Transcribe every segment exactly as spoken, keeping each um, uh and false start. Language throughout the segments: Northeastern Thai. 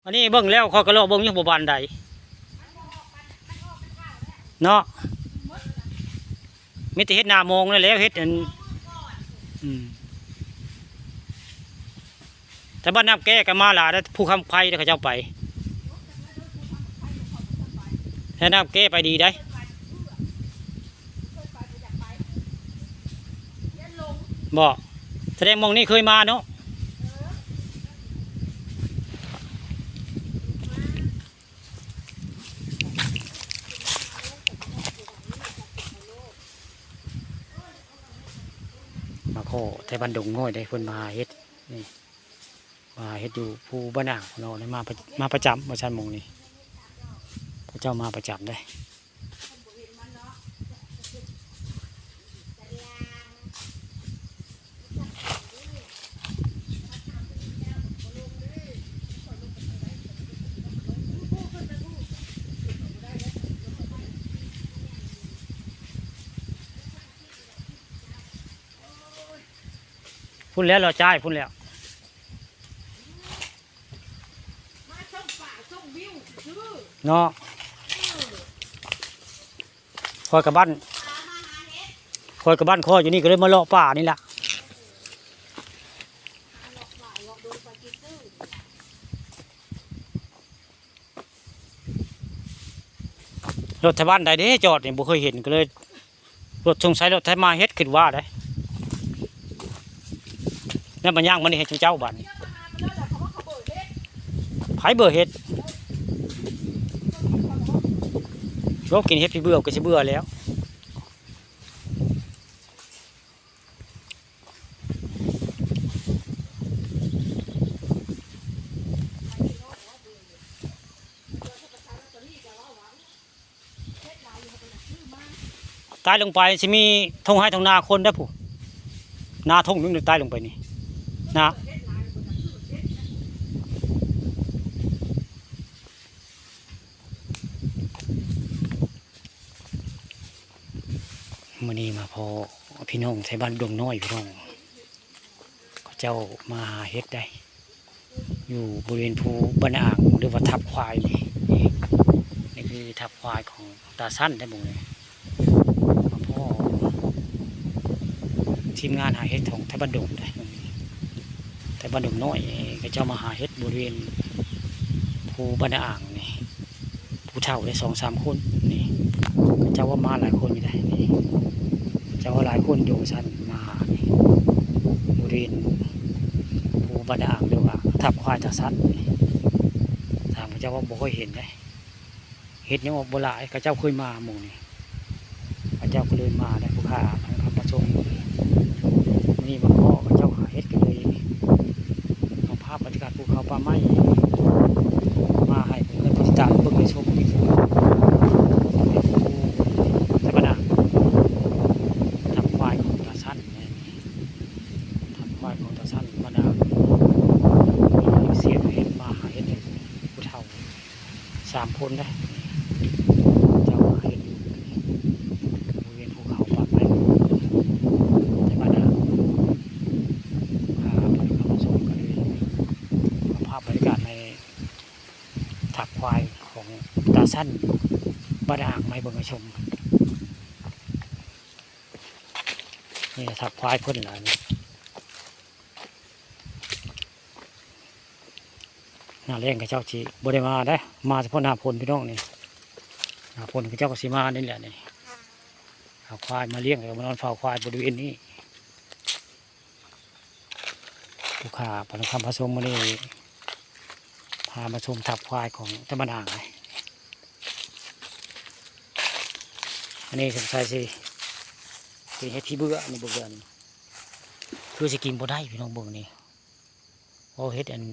อันนี้เบิ่งแล้วข้อยก็เลาะเบิ่งอยู่ บ่ปานใดเนาะ มีแต่เฮ็ดหน้าโมงนั่นแหละ เฮ็ดอัน อืม แต่บ้านน้ำแก้ก็มาหลายแล้ว ภูคำไพเด้อ เขาเจ้าไป แต่น้ำแก้ไปดีได้ บ่ แสดงหม่องนี้เคยมาเนาะ มาพ้อไทบ้านดงน้อยได้ เพิ่นมาหาเห็ด นี่ มาหาเห็ดอยู่ภูบ่านางเนาะ ได้มาประ มาประจำ ว่าซั่นหม่องนี้ เขาเจ้ามาประจำได้ พุ่นแล้ว รอจ่ายพุ่นแล้ว มาส่งป่าส่งวิวซื่อ เนาะ ข้อยกะบ้าน ข้อยกะบ้านข้อยอยู่นี่ ก็เลยมาเลาะป่านี่ล่ะ รถไถบ้านใดเด้จอดนี่ บ่เคยเห็น ก็เลย รถสงสัยรถไถมาเฮ็ด คิดว่าได้ แล้วมันย่างมันเฮ็ดเจ้าบ้านนี่ ไผเบื่อเฮ็ด โลกกินเฮ็ดพี่เบื่อก็สิเบื่อแล้ว ตายลงไปสิมีท่งไฮ่ท่งนาคนได้อผู้ นาท่งหนึ่งนี่ตายลงไปนี่ นา มื้อนี้มาพ้อพี่น้องไทบ้านดงน้อยพี่น้อง เขาเจ้ามาหาเห็ดได้ อยู่บริเวณภูบ้านอ่าง หรือว่าทับควายนี่ นี่ นี่คือทับควายของตาสั้นได้หมดเลย มาพ้อทีมงานหาเห็ดของไทบ้านดงได้ ไทบ้านดงน้อย เขาเจ้ามาหาเห็ดบริเวณภูบ้านอ่างนี่ ผู้เฒ่าได้สองสามคนนี่ เขาเจ้าว่ามาหลายคนอยู่ได้นี่ เขาเจ้าว่าหลายคนอยู่ซั่นมาหานี่ บริเวณภูบ้านอ่าง หรือว่าทับควายตาสั้นนี่ ถามเขาเจ้าว่าบ่ค่อยเห็นเด้ เห็ดยังออกบ่หลาย เขาเจ้าเคยมาหมู่นี่ เขาเจ้าก็เลยมาได้ ผู้ข้าเพิ่นก็มาส่ง มื้อนี้มาพ้อเขาเจ้าหาเห็ดก็เลย เอาภาพบรรยากาศภูเขาป่าไม้มาให้เพื่อนๆติดตามเบิ่งและชมอีก ธรรมดา ทับควายของตาสั้นแม่นี่ ทับควายของตาสั้นธรรมดา เสียเห็ดมาหาเห็ดให้ผู้เฒ่า สามคนเด้ เจ้าเฮ็ดอยู่บริเวณภูเขาป่าไม้ แต่ว่านะ อ่า พาท่านผู้ชมก็เลยเอาภาพบรรยากาศในทับควายของตาสั้นบ้านอ่างมาให้เบิ่งให้ชม นี่ทับควายเพิ่นล่ะนี่ หน้าแล้งเขาเจ้าสิบ่ได้มาเด้ มาเฉพาะหน้าฝนพี่น้องนี่ หน้าฝนเขาเจ้าก็สิมานี่แหละนี่ เอาควายมาเลี้ยง แล้วมานอนเฝ้าควายบริเวณนี้ ผู้ข้าพาท่านผู้ชมมื้อนี้ พามาชมทับควายของตาบ้านอ่างเลย อันนี้สงสัยสิเป็นเห็ดขี้เบื่อ อันนี้เบิ่งเดือน คือสิกินบ่ได้พี่น้องเบิ่งนี่ โอ้ เห็ดอัน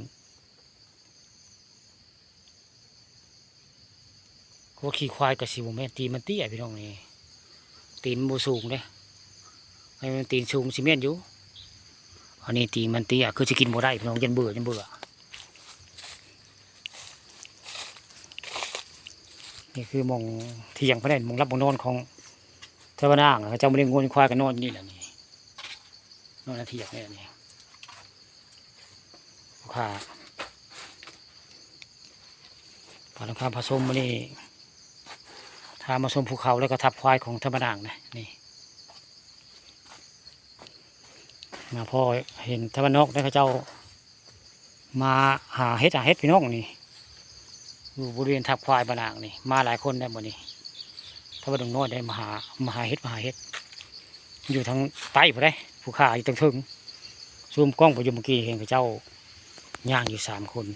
หัวขี้ควายก็สิบ่แม่น ตีนมันเตี้ยพี่น้องนี่ ตีนมันบ่สูงเด้ ให้มันตีนสูงสิแม่นอยู่ อันนี้ตีนมันเตี้ย คือสิกินบ่ได้พี่น้อง ยันเบื่อ ยันเบื่อ นี่คือหม่องเถียงเพิ่น หม่องหลับหม่องนอนของเทวดา เขาเจ้ามาเลี้ยงงัวเลี้ยงควายก็นอนอยู่นี่แหละนี่ นอนในเถียงนี่แหละนี่ ลูกค้า นะครับ พาชมมื้อนี้ ถ้ามาชมภูเขาแล้วก็ทับควายของท่านป้านางนะ นี่ มาพอเห็นท่านป้านกนะ เขาเจ้ามาหาเห็ด หาเห็ดพี่น้องนี่ อยู่บริเวณทับควายป้านางนี่ มาหลายคนได้บ่นี่ ท่านป้าดงน้อยได้มาหา มาหาเห็ด มาหาเห็ด อยู่ทางใต้พุ้นเด้ ภูเขาอยู่ทางเทิง ซูมกล้องไปอยู่เมื่อกี้เห็นเขาเจ้าย่างอยู่สามคน